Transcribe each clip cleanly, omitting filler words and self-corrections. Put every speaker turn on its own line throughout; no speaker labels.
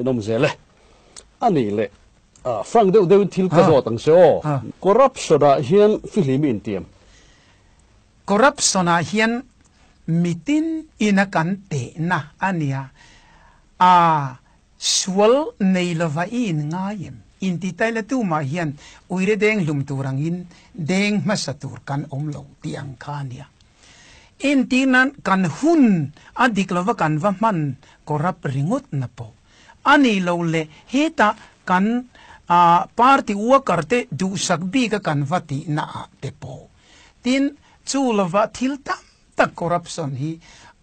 Inawm zel e. A nih leh frank deuh deuhin thil ka zawt ang che aw. Corruption ah hian fihlim i intiam.
Corruption ah hian mitin ina kan tehna a nia. A sual nei lova i in ngai em? Inti taila tumah hian uire deng hlum tur angin deng hmasa tur kan awm lo tih ang kha a nia. Entir nan kan hun a dik lova kan va hman corrupt ringawt na pawh a ni lo le hetah kan party worker te duhsak bik a kan va tih na ah te pawh tin chu lova thil tam tak corruption hi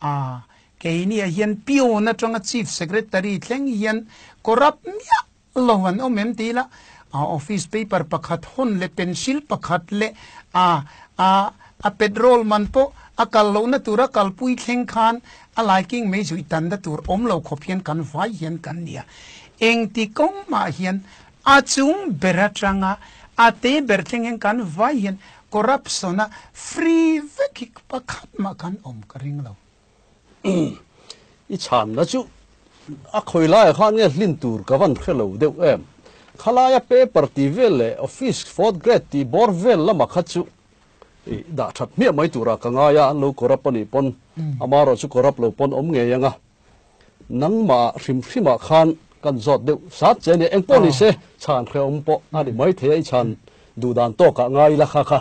a keini ah hian peon atanga chief secretary thleng hian corrupt miah lo an awm em tih ila a office paper pakhat hawn leh pencil pakhat leh a a a petrol man pawh a kal lohna tura kalpui thleng khan a laiking mai zuih tanna tur awm lo khawp hian kan vai hian kan nia. Engti kawng mah hian a chung ber atanga a te ber thleng hian kan vai hian corruption a free vek hi pakhat mah kan awm ka ring lo.
I chhanna chu a khawi laiah khan nge hlin tur ka van hre lo deuh em? Khalaia paper tih vel leh office fourth grade tih bawr vel lamah kha chu i dah that hmiah mai turah ka ngai a, an lo corrupt a nih pawn amaherawh chu corrupt lo pawn awm ngei ang a. Nangmah hrim hrimah khan kan zawt deuh sat che a nia, engpawh ni se chhan hrehawm pawh a ni maithei a, i chhan duh dan tawkah ngai ila kha kha.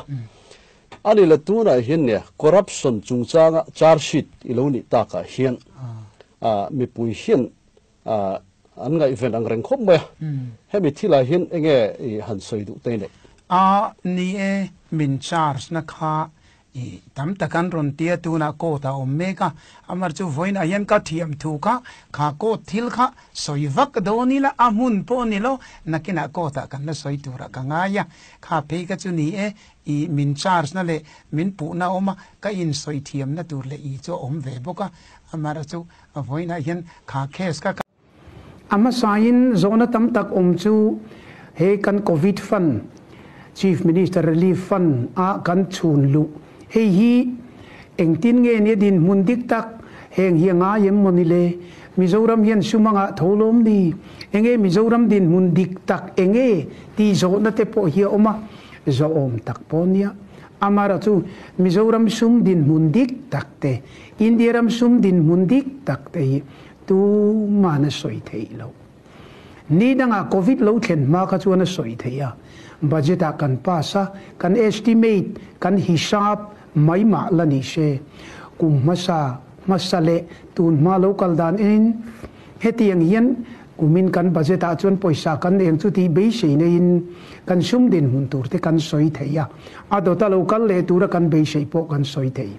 A ni le tunah hian nia corruption chungchanga charge sheet i lo nih takah hian mipui hian an ngaihven ang reng khawp mai a, hemi thilah hian enge i han sawi duh te nei?
A ni e, min charge na kha i tam tak an rawn tia tunah court a awm mek a, amar chu vawiinah hian ka thiam thu kha kha court thil kha sawi vak dawn ila a hmun pawh ni lo, nakinah court ah kan la sawi turah ka ngai a, kha phei kha chu ni e, I min charge na leh min puhna awm a, ka insawi thiamna tur leh i chu a awm ve bawk a, amaherawh chu vawiinah hian kha case kha ka. A hmasain zawhna tam tak awm chu he kan Covid Fund, Chief Minister Relief Fund a kan chhun luh hei hi engtin nge nia dinhmun dik tak heng hi a ngai em maw ni le? Mizoram hian sum anga tho lawm ni? Enge Mizoram dinhmun dik tak enge tih zawhna te pawh hi a awm a. Zawhawm tak pawh nia. Amara chu Mizoram sum dinhmun dik tak te, India ram sum dinhmun dik tak te hi tuman a sawi theih loh. Ni dangah Covid lo thlen hma kha chuan a sawi theih a, budget ah kan pass a, kan estimate, kan hisap mai mah la ni se. Kum hmasa hmasa leh tun hma lo kal dan enin hetiang hian Kumin kan budget ah chuan pawisa kan eng chu tih beisei neiin kan sum dinhmun tur te kan sawi thei a, a dawta lo kal leh tura kan beisei pawh kan sawi thei.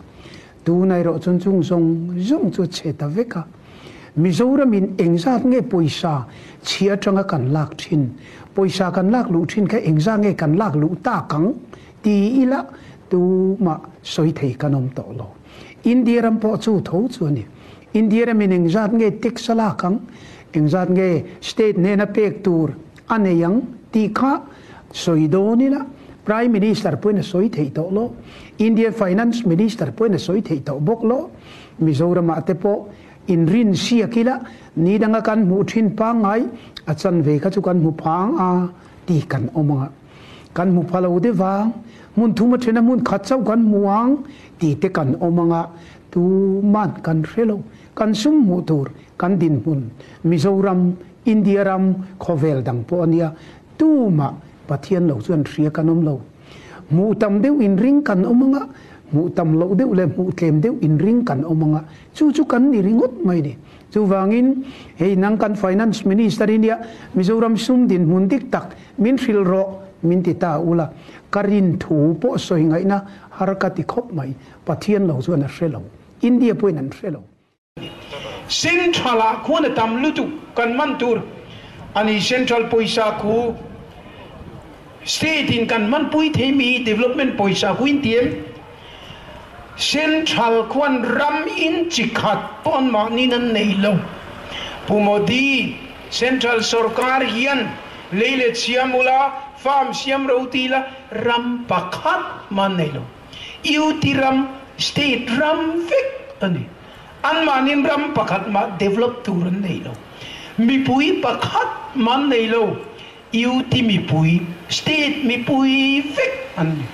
Tuna erawh chuan chung zawng zawng chu a chhe ta vek a. Mizoramin engzat nge pawisa chhi atanga kan lak thin, pawisa kan lak luh thin kha engzat nge kan lak luh tak ang ti ila tumah sawi thei kan awm tawh lo. India ram pawh chu tho chu a ni. India ramin engzat nge tax a lak ang, engzat nge state hnena pek tur a nei ang tih kha sawi dawn ila Prime Minister pawhin a sawi theih tawh lo, Indian Finance Minister pawhin a sawi theih tawh bawk lo. Mizoramah te pawh inrin siak ila ni danga kan hmuh thin pangngai a chanve kha chu kan hmu phang a tih kan awm ang a. Kan hmu pha lo deuh vang, hmun thum a then a hmun khat chauh kan hmu ang tih te kan awm ang a, tuman kan hre lo. Kan sum hmuh tur, kan dinhmun, Mizoram, India ram, khawvel dang pawh a nia, tumah Pathian lo chuan hria kan awm lo. Hmuh tam deuh inring kan awm ang a, hmuh tam loh deuh leh hmuh tlem deuh inring kan awm ang a, chu chu kan ni ringawt mai ni. Chuvangin, hei nang kan Finance Minister i nia, Mizoram sum dinhmun dik tak min hrilh rawh min ti ta ula, ka rin thu pawh sawi ngaihna har ka ti khawp mai, Pathian lo chuan a hre lo, India pawhin an hre lo.
Central ah khuan a tam lutuk kan man tur a ni, Central pawisa khu State in kan hmanpui thei mi development pawisa khu in ti em? Central khuan ram in chi khat pawh an mahni nan nei lo. Pu Modi, Central sorkar hian lei let siam ula, farm siam ro ti ila ram pakhat mah an nei lo. UT ram, state ram vek a ni. An mahnin ram pakhat mah develop tur an nei lo. Mipui pakhat man nei lo, UT mipui, state mipui vek an ni.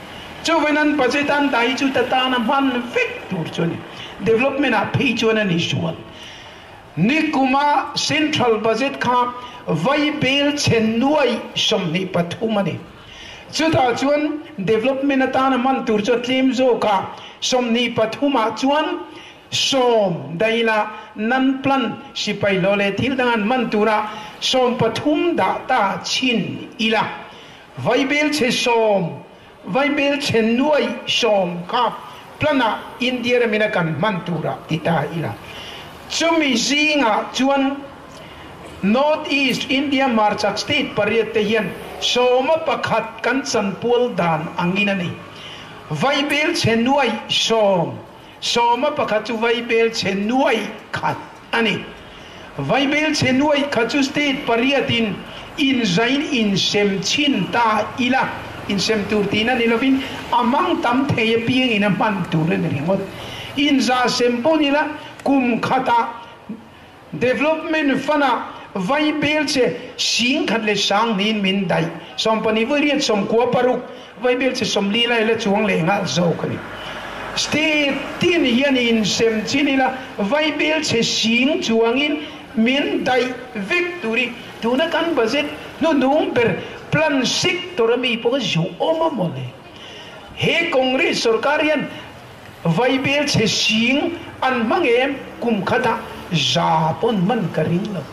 Chuvain an budget an dah hi chu ta tana hman vek tur chu a ni. Development ah phei chuan a ni zual. Nikuma central budget kha vai bel chhe nuai 23 a ni. Chutah chuan development atana hman tur chu a tlem zawk a, 23 ah chuan 10 daila nan plan sipai hlawh leh thil dang an hman tura 13 dah ta chhin ila. Vai bel chhe 10, vai bel chhe nuai 10 kha plan ah India ramina kan hman tura ti ta ila. Chumi zingah chuan North East India hmarchak state pariat te hian 11 kan chanpual dan angin a ni. Vai bel chhe nuai 10, 11 chu vai bel chhe nuai 1 a ni. Vai bel chhe nuai 1 chu state pariatin inzain insem chin ta ila, insem tur tina ni lovin amang tam thei apiangin a hman tur a ni ringawt. Inza sem pawh ni la kum khata development fund-ah vai bel che 10,000 leh sang niin min daih. 12 vawi riat 96 vai bel che 40 lai la chuang leh nghal zawk a ni. State tin hian insem chin ila vai bel che 10 chuangin min daih vek turi tuna kan budget hnu nung ber plan sector a mi pawh a zu awm a maw le. He Congress sarkar hian vai bel che 10 an hmang em kum khata za pawn man ka ring lo.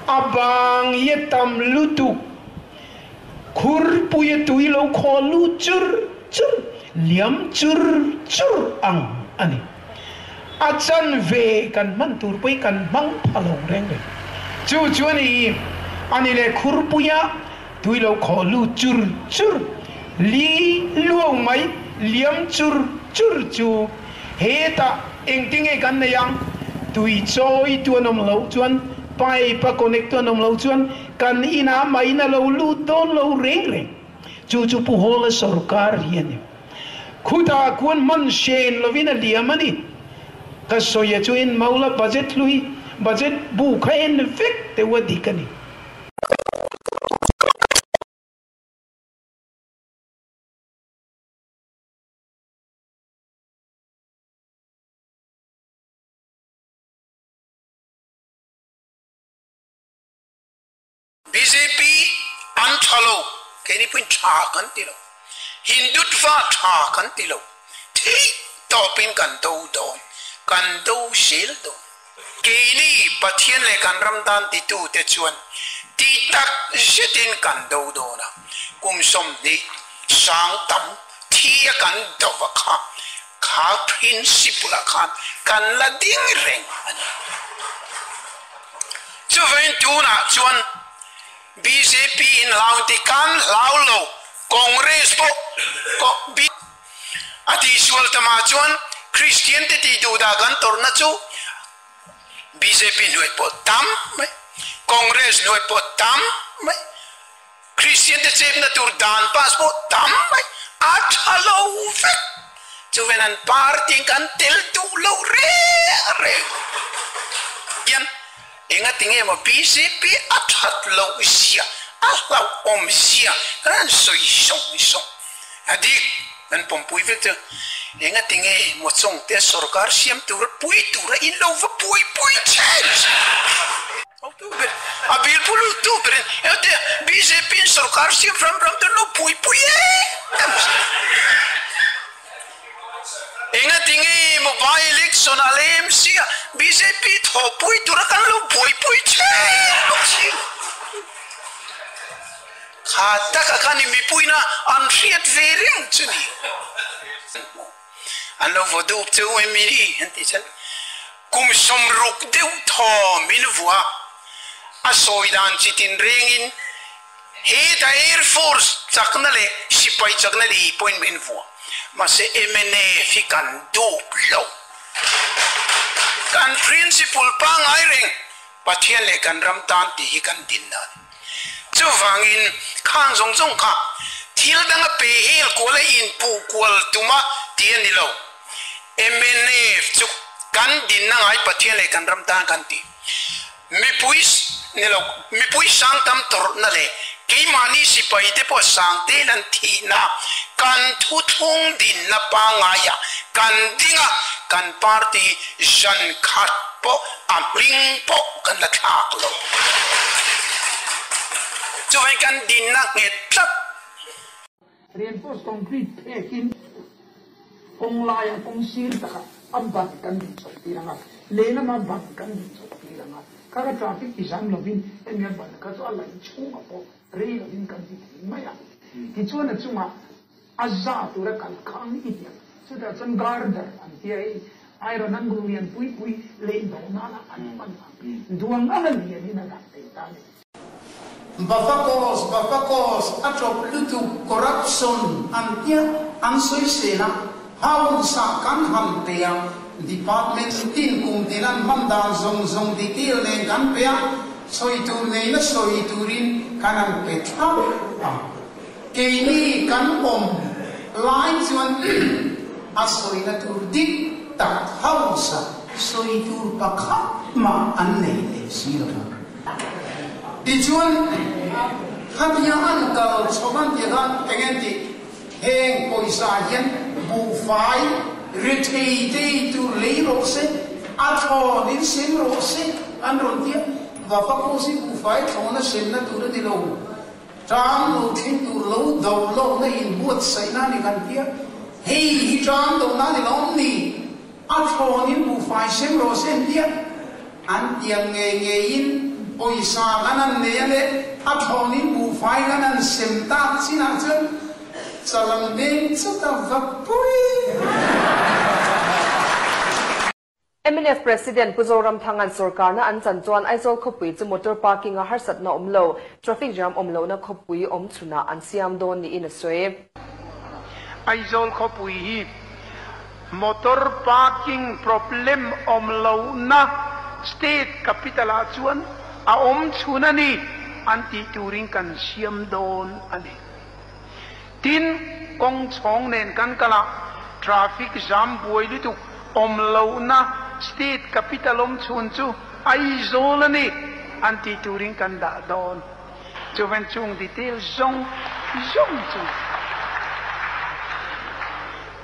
A bang ye tam lutuk khur pui tui lo khaw lu chur chur liam chur chur ang ani. A chan ve kan man tur pui kan mang phalo reng reng. Chu chu ani ani le khur puia tui lo khaw lu chur chur li luang mai liam chur chur chu he ta eng ting e kan nei ang tui chawi tuan awm lo chuan pipe a connect tuan awm lo chuan kan ina mai na lo lu dawn lo reng reng. Chu chu pu hawla sarkar hi ani. Khuta kuan man shen lovin a liam ani. Ka sawi chu in maula budget lui budget bu kha en vek te wa dik ani. BJP an thalo keni pun tha kan ti lo, Hindutva tha kan ti lo, thi topin kan do don kan do sil do keni Pathian le kan ram dan ti tu te chuan ti tak zetin kan do do na kum som ni sang tam thi kan do wa kha kha principle khan kan la ding reng ani. Chu vein tu na chuan BJP in lao ti kan lao lo Congress po ko B ati sual tama chuan Christian te ti du da gan tor na chu BJP nuai po tam mai, Congress nuai po tam mai, Christian te chep na tur dan pas po tam mai, a thalo vek. Chu ven an party kan tel tu lo re re yan enga tinge mo BJP a that lo sia a lau om sia ran soi song song adik an pom pui vek chu enga tinge mo chong te sarkar siam tur pui tur in lo va pui pui chen tu ber a bil pulu tu ber e te BJP sarkar siam ram ram tu lo pui pui e enga tinge mo by election alem sia BJP tho pui tur kan lo pui pui chen kha tak kan mi puina an riat ve reng chu ni an lo vo du chu e mi ni han ti chen kum som ruk deuh tho min vua a soi dan chi tin rengin he da Air Force chakna le sipai chakna le point min vua ma se MNA fi kan du lo kan principle pa ngai reng Pathian le kan ram tan ti hi kan din na chu wangin khang zong zong kha thil dang a pe hel ko le in pu kwal tuma ti ani lo MNF chu kan din na ngai Pathian le kan ram tan kan ti mi puis Ni lo, mipui sang tam tawrhna leh keimahni sipaite pawh sang tel an thihna, kan thuthlung dinna pangaiah kan ding a, kan party zan khat pawh a hming pawh kan la thlak lo. Chuvangin kan dinna nghet tlat.
Reinforced concrete phekin kawng laiah kawng sir takah a ban kan din chawp tir ang a, lehlamah ban kan din chawp tir ang a, kha kha traffic ti zam lovin hemi a ban kha chu a laih chhungah pawh rei lovin kan ti thei mai a. Tichuan a chungah a za tura kal khang i ti ang, chutah chuan girder an tia hei iron angle lian pui pui lei dawh nana an hman ang duang anga lianin a dah thei ta a ni.
Bafakos, Bafakos, a ṭawp lutuk, corruption an tia an sawisel a, hausa kan han pe a, department tin kum tin an hman dan zawng zawng detail nen kan pe a, sawi tur neina sawi turin kan han pe thlap a, keini kan awm lai chuan a sawina tur dik tak hausa sawi tur pakhat mah an nei leh si lo va. Tichuan, khatia an kal chho an tih khan eng nge tih? Heng pawisa hian buhfai rethei tei tur lei rawh se, a thlawn in sem rawh se an rawn ti a. Vafakos hi buhfai thlawna semna tur a ni lo, tang lo thleng tur lo do lawkna inbuatsaihna a ni kan ti a. Hei hi tang dohna a ni lo awm ni? A thlawnin buhfai sem rawh se an tia, an tiang ngei ngeiin pawisa kan an nei a le, a thlawnin buhfai kan an sem tak chinah chuan chalam deng chata va pui.
Mnf President Pu Zoramthanga'n sorkarna an chan chuan Aizawl khawpui chu motor parking-a harsatna awm lo, traffic jam awm lohna khawpui awm chhunah an siam dawn niin a sawi.
Aizawl khawpui hi Motor parking problem awm lohna state capital ah chuan a awm chhun a ni an tih turin kan siam dawn a ni. Tin, kawng chhawng nen kan kal a, traffic jam buai lutuk awm lohna state capital awm chhun chu Aizawl a ni an tih turin kan dah dawn. Chuvan chung detail zawng zawng chu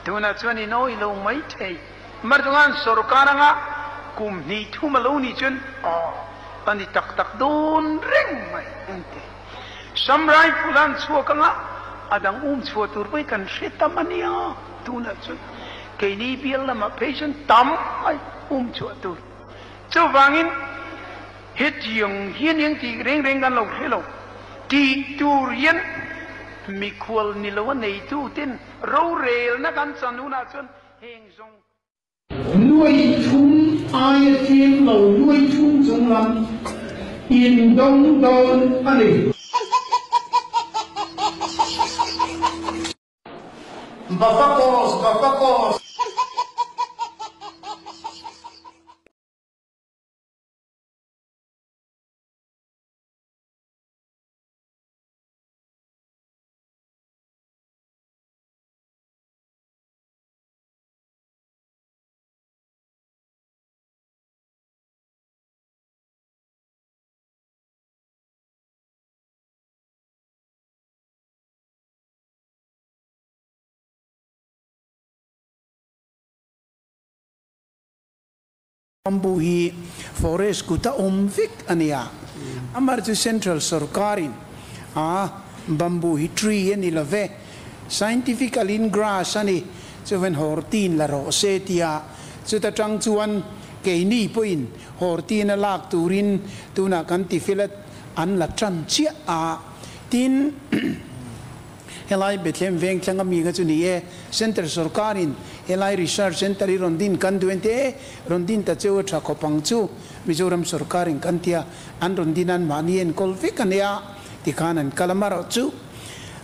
Tunah chuan i nawi lo mai thei. Martungan sorkar anga kum hnih thum a lo nih chuan aw a ni tak tak dawn reng mai an ti. Sam rifle an chhuak anga a dang um chhuah tur pawh hi kan hre tam a nia. Tunah chuan keini bial lamah phei chuan tam mai um chhuah tur. Chuvangin hetiang hian eng tih reng reng kan lo hre lo. Tih tur hian mikhual ni lo a neituten Rorelna kan chan hunah chuan heng zawng.
Nuai thum aia tlem lo nuai thum chung lam in dawng dawn a ni.
Bafakos, Bafakos.
Bamboo hi forest kuta awm vek a nia. Amar chu central sorkarin a bamboo hi tree a ni lo ve, scientifically in grass a ni, chuvan hortin la rawh se tia chuta tang chuan keini pawhin hortin a lak turin tunah kan ti fel a an la tan chiah a. Tin. Helai Bethlehem veng thleng ami kha chu ni e, Centre sorkarin helai Research Centre hi rawn din kan duh en te, rawn din ta cheu a tha khawp ang chu, Mizoram sorkarin kan tia, an rawn din an mahni enkawl vek a nia, tikhan an kal a marawh chu.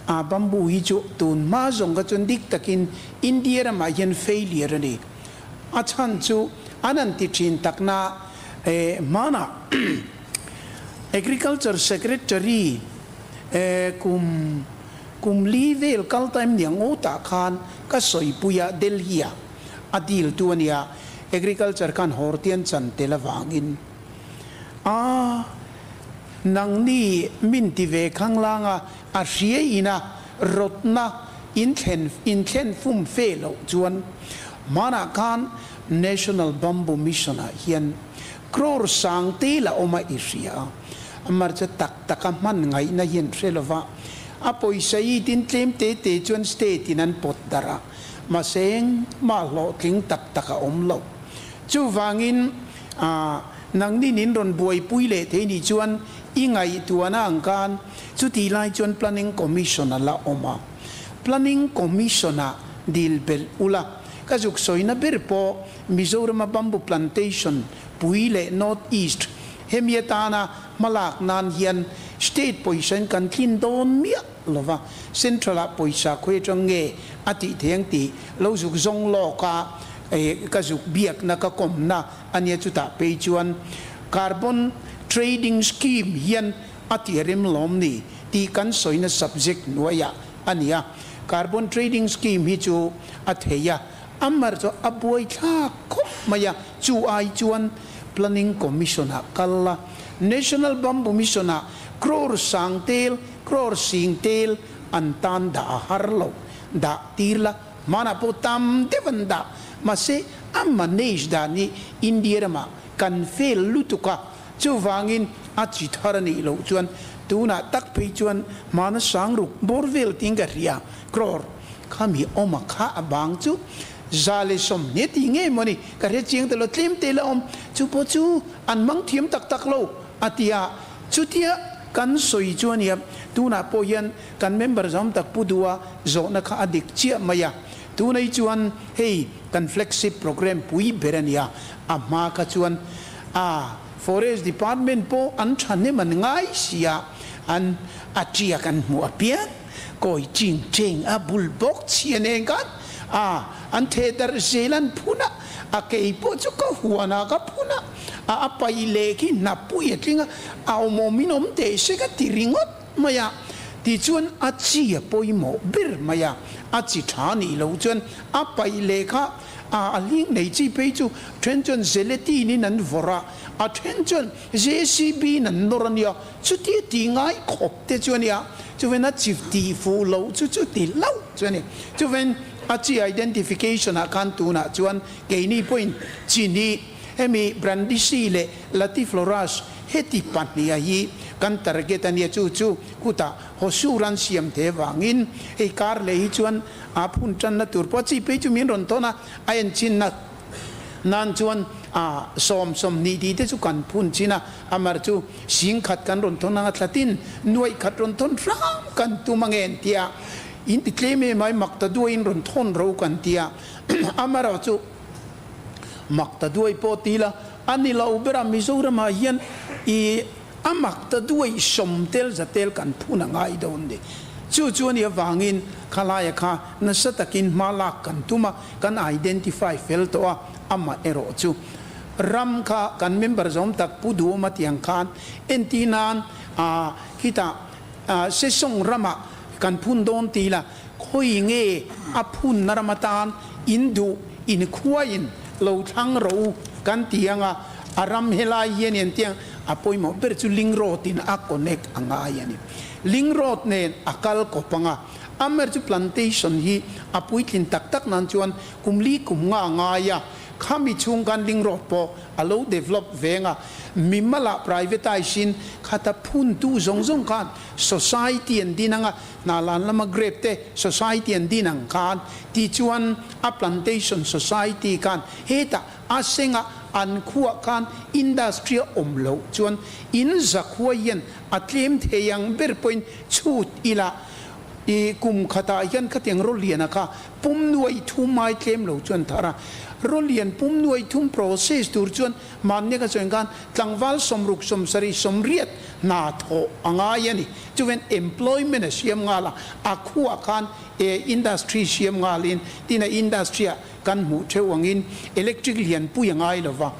A bamboo hi chu tun hma zawng kha chuan dik takin India ramah hian failure a ni. A chhan chu an han ti thin takna e hmanah Agriculture Secretary E kum kum li vel kal time niang aw tah khan ka sawipui a Delhi ah a deal tu ania agriculture khan hortian chan tel avangin a
Nangni min ti ve khanglang a, a hria ina rawtna in thlen in thlen fum fe loh chuan hmanah khan National Bamboo Mission ah hian crore sang te la awm a i hria a, amarcha tak tak a hman ngaihna hian hre lova a pawisa i tin tlem te te chuan state in an pawt darh a, mahse engmah hlawhtling tak tak a awm lo. Chuvangin a nangni nin rawn buaipui leh thei nih chuan i ngaihtuahna ang khan chutih lai chuan Planning Commission a la awm a. Planning Commission ah dil belh ula, ka zuk sawina ber pawh Mizorama bamboo plantation pui leh North East hemi atana hmalak nan hian state pawisa in kan tlin dawn miah lova, Central ah pawisa khawi atang nge a tih thei ang tih lo zuk zawng lawk a ka zuk biakna ka kawmna a nia chutah phei chuan Carbon Trading Scheme hian a ti rem lawm ni tih kan sawina subject hnuaiah a ni a, Carbon Trading Scheme hi chu a thei a, amar chu a buaithlak khawp mai a, chu ai chuan Planning Commission ah kal a, National Bamboo Mission ah crore sang tel, crore sing tel an tan dah a har lo, dah tir la, hmanah pawh tam deuh an dah, mahse a manage dan hi India ramah kan fail lutuk a, chuvangin a chi thar a nih loh chuan tunah tak phei chuan hmana sang ruk bawr vel ting ka hria, crore khami awm a kha a bang chu 120 tih ngei maw ni ka hre chiang ta lo, tlem te la awm, chu pawh chu an hmang thiam tak tak lo a ti a, chutia kan sawi chu a nia, tunah pawh hian kan member zawm tak pu duha zawhna kha a dik chiah mai a, tunai chuan hei kan flagship programme pui ber a nia, a hma kha chuan a forest department pawh an thahnem an ngai si a, an a tiak an hmuh apiang. Kawi ching cheng a bul bawk chhia nen khan a an theh darh zel an phun a, a kei pawh chu ka huan a ka phun a, a a pai leh khi hnapui a tling a, a awm awm in awm teh se ka ti ringawt mai a, tichuan a chi a pawimawh ber mai a, a chi tha nih loh chuan a pai leh kha a a hling nei chi phei chu then chuan gelatin in an vawrh a, a then chuan JCB in an nawr a nia, chutia ti ngai khawp te chu a nia. Chuven a chi tih fuh loh chu chu ti hlauh chu a ni. Chuven a chi identification ah khan tunah chuan keini pawhin chi ni hemi Brandisi leh Latiflorus heti pahniha hi kan target a nia chu chu kutah Hosur an siam the vangin hei kar leh hi chuan a phun tanna tur pawh a chi phei chu min rawn tawn a, a enchinna Nan chuan a 20 tih te chu kan phun chin a, amar chu 10,000 kan rawn thawn anga thlatin 100,000 rawn thawn hram kan tum ange an ti a, in ti tlem em ai mak ta duaiin rawn thawn ro kan ti a, amara chu mak ta duai pawh ti la a ni lo ber a, Mizoramah hian i a mak ta duai sawm tel za tel kan phun a ngai dawn ni. Chu chu a nih avangin khalaia kha nasa takin hma lak kan tum a, Kan identify fel tawh a, amah erawh chu ram kha kan member zawm tak Pu Duhawma tiang khan entir nan ah khitah Sesawng ramah kan phun dawn ti la, khawi nge a phunna ram atan in duh in khuaiin lo thlang rawh u kan ti ang a, a ram helai hian en tiang a pawimawh ber chu link road in a connect a ngai a ni. Link road nen a kal kawp ang a. Amer chu plantation hi a puitlin tak tak nan chuan kum li kum nga ngai a, khami chhung khan ling road pawh a lo develop veng a, mimal ah privatise in khata phun tu zawng zawng khan society an din ang a, Hnalan lama grape te society an din ang khan tichuan a plantation society khan hetah a seng a, an khuah khan industry a awm loh chuan in zakhua hian a tlem thei ang ber pawhin chhut ila I kum khatah hian khatiang Roliana kha pum nuai thum ai tlem lo chuan thar a. Rolian pum nuai thum process tur chuan mahni ka sawi khan tlangval 60 70 80 hna thawh a ngai a ni. Chuven employment a siam nghal a, a khuah khan e industry siam nghalin tin a industry ah kan hmuh theuh angin electric lian pui a ngai lova,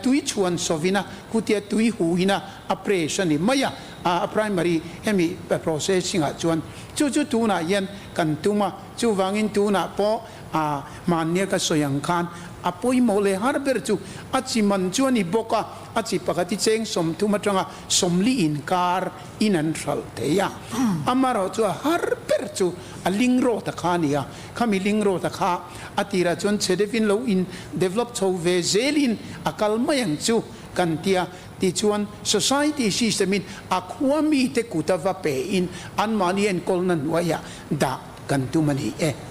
tui chhuan sawina kutia tui huhina a press a ni mai a. A primary hemi processing ah chuan chu chu tunah hian kan tum a, chuvangin tunah pawh A mahnia ka sawi ang khan a pawimawh leh har ber chu a chi man chu a ni bawk a, a chi pakhat hi cheng 30 atanga 40 inkar in an hralh thei a. Amaherawh chu a har ber chu a ling rawt a kha a ni a, khami ling rawt a kha a tirah chuan chhe deuhin lo in develop chho ve zelin a kal mai ang chu kan tia. Tichuan society system in a khua mite kut a va pe in anmahni enkawlna hnuaiah dah kan tum a ni e.